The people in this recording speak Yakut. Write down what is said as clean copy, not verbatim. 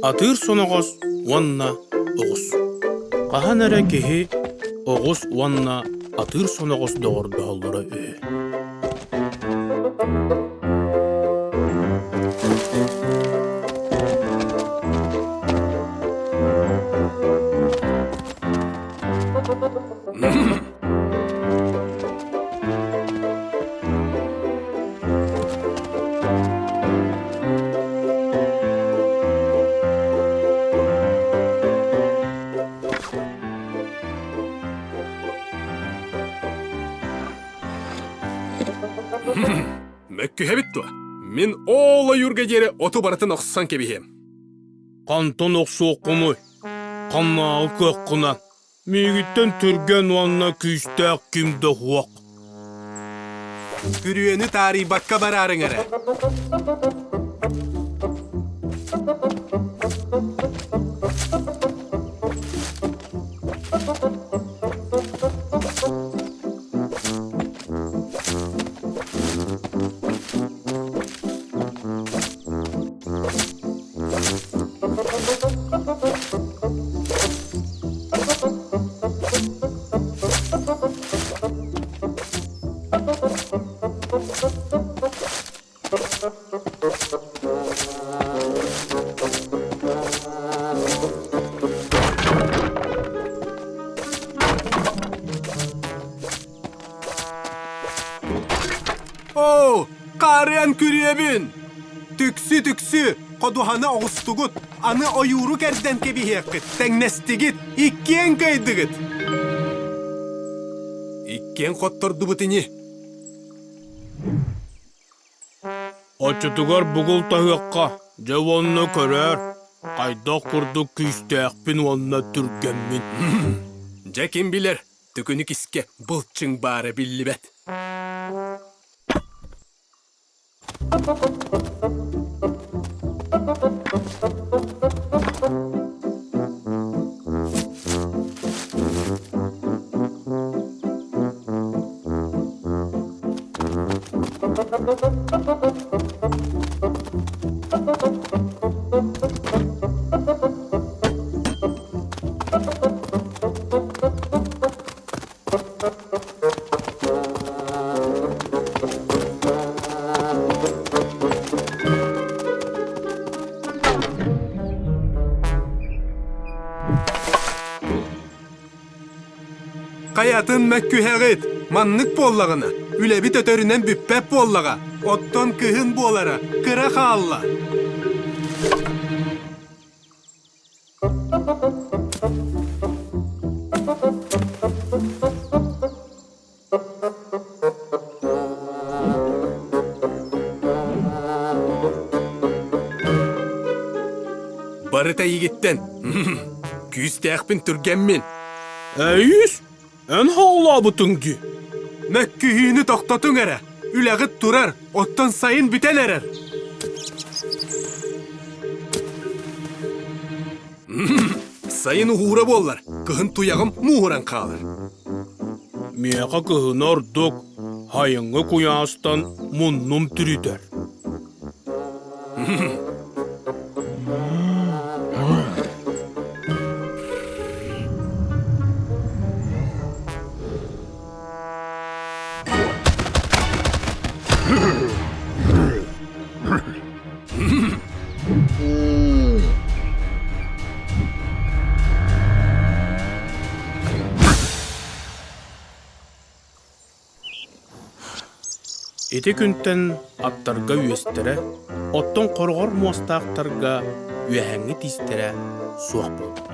Атыыр соноҕос уонна оҕус Хаһан эрэ киһи оҕус уонна атыыр соноҕос доҕордоһоллоро үһү. Мөккүһэбит дуо? Мин ол ойуурга диэри оту барытын охсон кэбиһиэм. Хантан охсуоххунуй? Ханнааҕы кыаххынан? Миигиттэн түргэн уонна күүстээх ким да суох. Күрүөнү таарыйбакка бараарыҥ эрэ. Оо, хаарыан күрүөбүн! Түксү-түксү, ходуһаны оҕустугут, аны ойууру кэрдэн кэбиһиэххит, тэҥнэстигит, иккиэн кыайдыгыт! Иккиэн хоттордубут ини. Оччотугар бугул таһыахха, дьэ уонна көрөөр, хайдах курдук күүстээхпин уонна түргэммин. Дьэ ким билэр, төкүнүк искэ былчыҥ баара биллибэт. Хайатын мөккүһэҕит? Маннык буоллаҕына, үлэбит өтөрүнэн бүппэт буоллаҕа. Оттон кыһын буолара кыра хаалла. Барыта эйигиттэн. Күүстээхпин түргэммин. Эйис, эн хаалаабытыҥ дии. Мөккүһүүнү тохтотуҥ эрэ. Үлэҕит турар, оттон сайын бүтэн эрэр. Сайын уһуура буоллар, кыһын туйаҕым мууһуран хаалар. Миэхэ кыһыны ордук, сайыҥҥы куйаастан муннум түрүтэр. Ити күнтэн аттарга үөстэрэ, оттон хороҕор муостаахтарга үөһээҥҥи тиистэрэ суох буолбут.